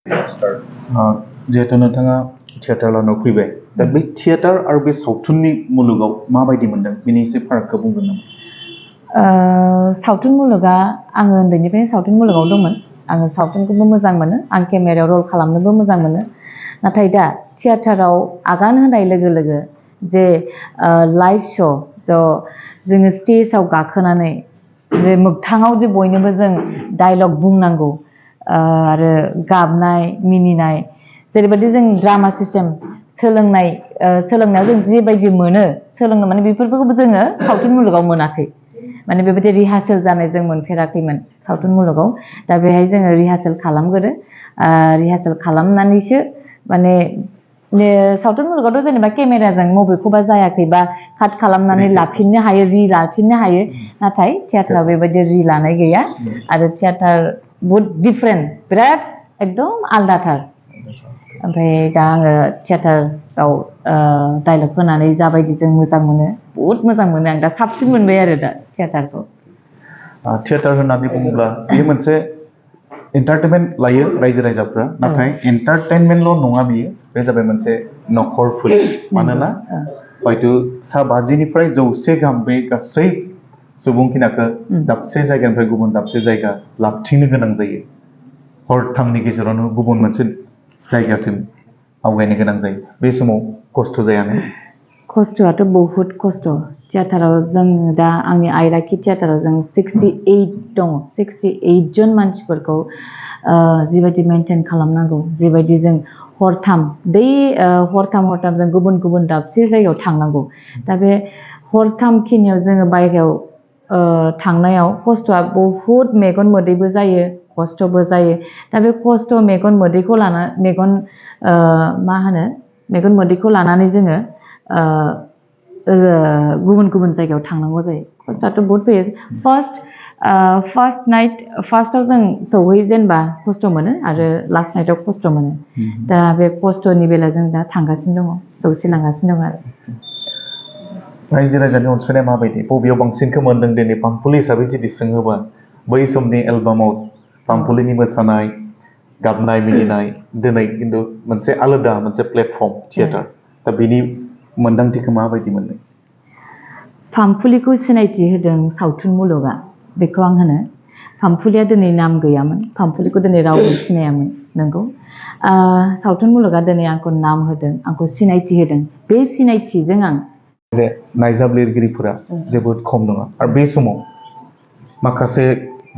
जिहेतु नोंथाङा थियेटार लानाव फैबाय दा बे थियेटार आरो बे सावथुननि मुलुगाव माबायदि मोनदों बेनि एसे फारागखौ बुंगोन नामा? सावथुन मुलुगा आङो उन्दैनिफ्रायनो सावथुन मुलुगाव दंमोन आङो सावथुनखौबो मोजां मोनो आं केमेरायाव रल खालामनोबो मोजां मोनो नाथाय दा थियेटाराव आगान होनाय लोगो लोगो जे लाइभ श' जोङो स्टेजाव गाखोनानै जे मोगथाङाव जे बयनोबो जों डायलग बुंनांगौ आरो गाबनाय मिनिनाय जेरैबायदि जों ड्रामा सिस्टेम सोलोंनायाव जों जेबायदि मोनो सोलोंनो माने बेफोरखौबो जोङो सावथुन मुलुगाव मोनाखै माने बेबायदि रिहार्सेल जानाय जों मोनफेराखैमोन सावथुन मुलुगाव दा बेहाय जोङो रिहार्सेल खालामगोरो रिहार्सेल खालामनानैसो माने सावथुन मुलुगावथ' जेनेबा केमेराजों बबेखौबा जायाखै बा काट खालामनानै लाफिननो हायो लाफिननो हायो नाथाय थियेटाराव बेबायदि लानाय गैया आरो थियेटार बहुद डिफारेन्ट बिराद एकदम आलदाथार ओमफ्राय दा आङो थियेटाराव डायलग होनानै जाबायदि जों मोजां मोनो बहुद मोजां मोनो आं दा साबसिन मोनबाय आरो दा थियेटारखौ थियेटार होननानै बुङोब्ला बेयो मोनसे एन्टारटेनमेन्ट लायो रायजो राजाफ्रा नाथाय एन्टारटेनमेन्टल' नङा बियो बे जाबाय मोनसे नखरफोर मानोना हयथ' 150निफ्राय 100 गाहाम बे गासै सुबुंखिनाखौ दाबसे जायगानिफ्राय गुबुन दाबसे जायगा लाबथिंनो गोनां जायो हरथामनि गेजेरावनो गुबुन मोनसे जायगासिम आवगायनो गोनां जायो बे समाव खस्थ' जायानो खस्थ'आथ' बहुद खस्थ' थियेटाराव जों दा आंनि आइराखि थियेटाराव जों 68 दङ 68 जन मानसिफोरखौ जिबायदि मेनटेन खालामनांगौ जिबायदि जों हरथाम जों गुबुन गुबुन दाबसे जायगायाव थांनांगौ दा बे हरथाम खिनियाव जोङो बायहेरायाव थांनायाव खस्थ'आ बहुद मेगन मोदैबो जायो खस्थ'बो जायो दा बे खस्थ' मेगन मोदैखौ लानानै जोङो गुबुन गुबुन जायगायाव थांनांगौ जायो खस्थ'आथ' बहुत फैयो फार्स्टआव जों सौहैजेनबा खस्थ' मोनो आरो लास्ट नाइटआव खस्थ' मोनो दा बे खस्थ'नि बेलायाव जों दा थांगासिनो दङ सौसिलांगासिनो दङ आरो रायजो राजानि अनसायनाया माबायदि बबेयाव बांसिनखौ मोन्दों दिनै पाम्पुलि हिसाबै जुदि सोङोबा बै समनि एलबामाव पाम्पुलिनि मोसानाय गाबनाय मिनिनाय दिनै खिन्थु मोनसे आलादा मोनसे प्लेटफर्म थियेटार दा बेनि मोन्दांथिखौ माबायदि मोनदों पाम्पुलिखौ सिनायथि होदों सावथुन मुलुगा बेखौ आं होनो पाम्पुलिया दिनै नाम गैयामोन पाम्पुलिखौ दिनै रावबो सिनायामोन नंगौ सावथुन मुलुगा दिनै आंखौ नाम होदों आंखौ सिनायथि होदों बे सिनायथिजों आं जे नायजाब लिरगिरिफोरा जोबोद खम नङा आरो बे समाव माखासे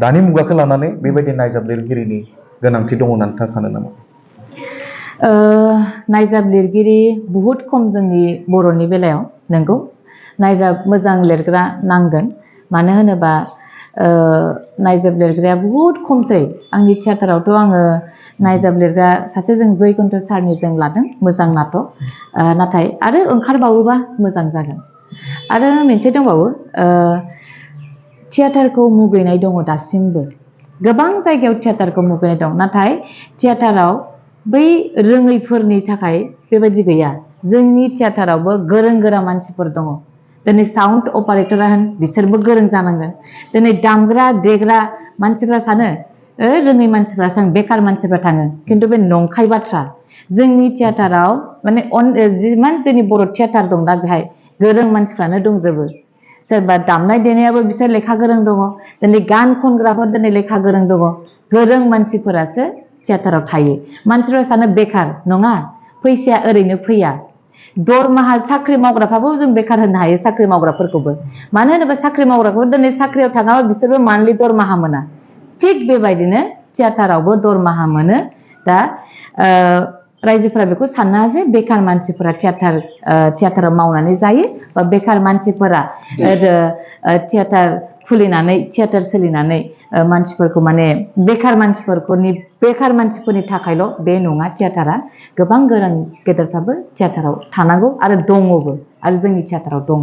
दानि मुगाखौ लानानै बेबायदि नायजाब लिरगिरिनि गोनांथि दङ होननानै नोंथाङा सानो नामा नायजाब लिरगिरि बहुद खम जोंनि बर'नि बेलायाव नंगौ नायजाब मोजां लिरग्रा नांगोन मानो होनोबा नायजाब लिरग्राया बहुद खमसै आंनि थियेटारावथ' आङो नायजाब लिरग्रा सासे जों जयकन्ठ सारनि जों लादों मोजां नाटक नाथाय आरो ओंखारबावोबा मोजां जागोन आरो मोनसे दंबावो थियेटारखौ मुगैनाय दङ दासिमबो गोबां जायगायाव थियेटारखौ मुगैनाय दं नाथाय थियेटाराव बै रोङैफोरनि थाखाय बेबायदि गैया जोंनि थियेटारावबो गोरों गोरा मानसिफोर दङ दिनै साउन्ड अपारेटरा होन बिसोरबो गोरों जानांगोन दिनै दामग्रा देग्रा मानसिफ्रा सानो रोङै मानसिफ्रा बेखार मानसिफ्रा थाङो खिन्थु बे नंखाय बाथ्रा जोंनि थियेटाराव माने जिमान जोंनि बर' थियेटार दं दा बेहाय गोरों मानसिफ्रानो दंजोबो सोरबा दामनाय देनायाबो बिसोर लेखा गोरों दङ दिनै गान खनग्राफोर दिनै लेखा गोरों दङ गोरों मानसिफोरासो थियेटाराव थायो मानसिफ्रा सानो बेखार नङा फैसाया ओरैनो फैया दरमाहा साख्रि मावग्राफ्राबो जों बेखार होनो हायो साख्रि मावग्राफोरखौबो मानो होनोबा साख्रि मावग्राफोर दिनै साख्रियाव थाङाबा बिसोरबो मान्थलि दरमाहा मोना थिग बेबायदिनो थियेटारावबो दरमाहा मोनो दा रायजोफोरा बेखौ सानना जे बेखार मानसिफोरा थियेटाराव मावनानै जायो बा बेखार मानसिफोरा थियेटार खुलिनानै थियेटार सोलिनानै मानसिफोरखौ माने बेखार मानसिफोरनि थाखायल' बे नङा थियेटारा गोबां गोरों गेदेरफ्राबो थियेटाराव थानांगौ आरो दङबो आरो जोंनि थियेटाराव दङ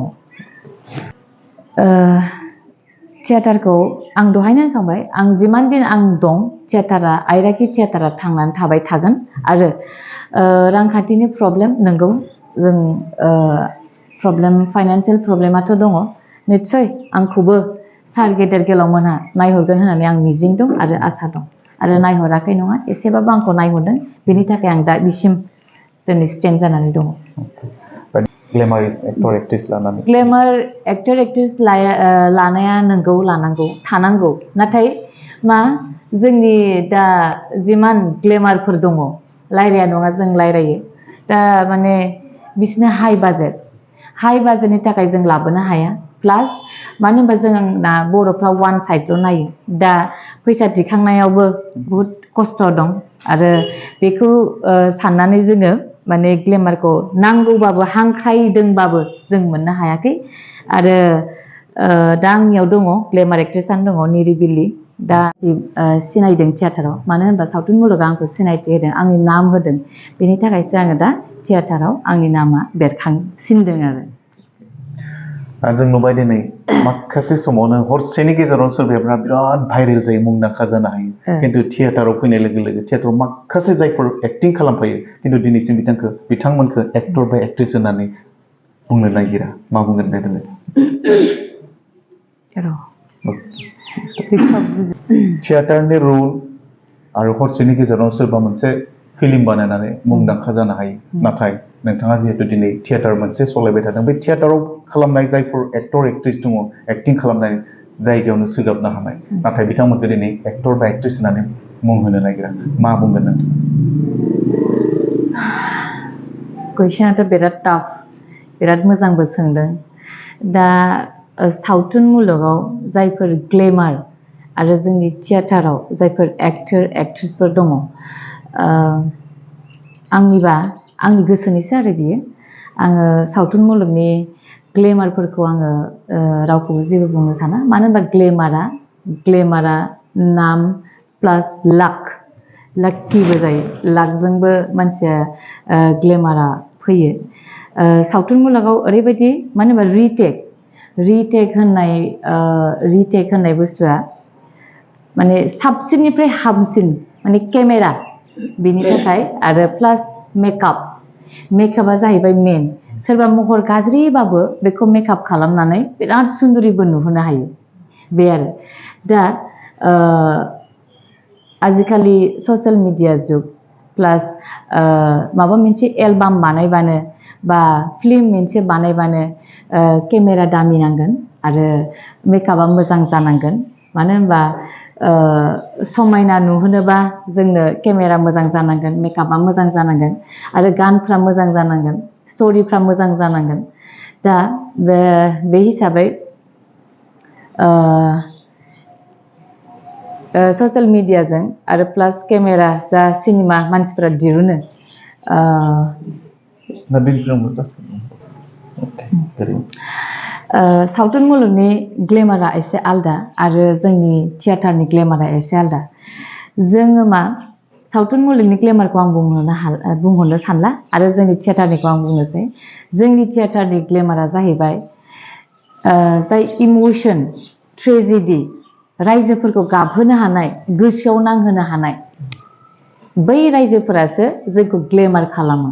थियेटारखौ आं दहायनो होनखांबाय आं जिमान दिन आं दं थियेटारा आइराखि थियेटारा थांनानै थाबाय थागोन आरो रांखान्थिनि प्रब्लेम नंगौ जों फाइनान्सियेल प्रब्लेमाथ' दङ निस्सय आंखौबो सार गेदेर गोलावमोनहा नायहरगोन होननानै आं मिजिं दं आरो आसा दं आरो नायहराखै नङा एसेबाबो आंखौ नायहरदों बेनि थाखाय आं दा बिसिम दिनै स्टेन्ड जानानै दङ ग्लेमारिस एक्टर एक्ट्रेस लानानै ग्लेमार एक्टर एक्ट्रेस लानाया नोंगौ लानांगौ थानांगौ नाथाय मा जोंनि दा जिमान ग्लेमारफोर दङ रायलाया नङा जों रायलायो दा माने बिसोरनो हाई बाजेटनि थाखाय जों लाबोनो हाया प्लास मानो होनबा जोंना बर'फ्रा वान साइडल' नायो दा फैसा दिखांनायावबो बुहुद खस्थ' दं आरो बेखौ साननानै जोङो माने ग्लेमारखौ नांगौबाबो हांख्रायदोंबाबो जों मोननो हायाखै आरो दा आंनियाव दङ ग्लेमार एक्ट्रेसआनो दङ निरिबिलि दा सिनायदों थियेटाराव मानो होनबा सावथुन मुलुगा आंखौ सिनायथि होदों आंनि नाम होदों बेनि थाखायसो आङो दा थियेटाराव आंनि नामा बेरखांसिनदों आरो जों नुबाय दिनै माखासे समावनो हरसेनि गेजेराव सोरबाया बिराद भाइरेल जायो मुंदांखा जानो हायो खिन्थु थियेटाराव फैनाय लोगो लोगो थियेटाराव माखासे जायफोर एक्टिं खालामफायो खिन्थु दिनैसिम बिथांमोनखौ एक्टर बा एक्ट्रेस होननानै बुंनो नागिरा मा बुंगोन बे बेलायाव थियेटारनि रुल आरो हरसेनि गेजेराव सोरबा मोनसे फिल्म बानायनानै मुंदांखा जानो हायो नाथाय नोंथाङा जिहेतु दिनै थियेटार मोनसे सालायबाय थादों बे थियेटाराव खालामनाय जायफोर एक्टर एक्ट्रेस दङ एक्टिं खालामनाय जायगायावनो सोगाबनो हानाय नाथाय बिथांमोनखौ दिनै एक्टर बा एक्ट्रेस होननानै मुं होनो नागिरा मा बुंगोन नोंथाङा कुइसनाथ' बिराद टाफ बिराद मोजांबो सोंदों दा सावथुन मुलुगाव जायफोर ग्लेमार आरो जोंनि थियेटाराव जायफोर एक्टर एक्ट्रेसफोर दङ आंनिबा आंनि गोसोनिसो आरो बियो आङो सावथुन मुलुगनि ग्लेमारफोरखौ आङो रावखौबो जेबो बुंनो साना मानो होनबा ग्लेमारा नाम प्लास लाक्किबो जायो लाकजोंबो मानसिया ग्लेमारा फैयो सावथुन मुलुगाव ओरैबायदि मानो होनबा रिटेक होननाय बुस्थुआ माने साबसिननिफ्राय हामसिन माने केमेरा बेनि थाखाय आरो प्लास मेकआपआ जाहैबाय मेन सोरबा महर गाज्रिबाबो बेखौ मेकआप खालामनानै बिराद सुन्दुरिबो नुहोनो हायो बे आरो दा आजिखालि ससियेल मिडिया जुग प्लास माबा मोनसे एलबाम बानायबानो बा फिल्म मोनसे बानायबानो केमेरा दामि नांगोन आरो मेकआपआ मोजां जानांगोन मानो होनबा समायना नुहोनोबा जोंनो केमेरा मोजां जानांगोन मेकआपआ मोजां जानांगोन आरो गानफ्रा मोजां जानांगोन स्ट'रिफ्रा मोजां जानांगोन दा बे हिसाबै ससियेल मिडियाजों आरो प्लास केमेरा जा सिनेमा मानसिफोरा दिरुनो सावथुन मुलुगनि ग्लेमारा एसे आलदा आरो जोंनि थियेटारनि ग्लेमारा एसे आलदा जोङो सावथुन मुलुगनि ग्लेमारखौ आं बुंहरनो सानला आरो जोंनि थियेटारनिखौ आं बुंनोसै जोंनि थियेटारनि ग्लेमारा जाहैबाय जाय इमोसन ट्रेजेडि रायजोफोरखौ गाबहोनो हानाय गोसोआव नांहोनो हानाय बै रायजोफोरासो जोंखौ ग्लेमार खालामो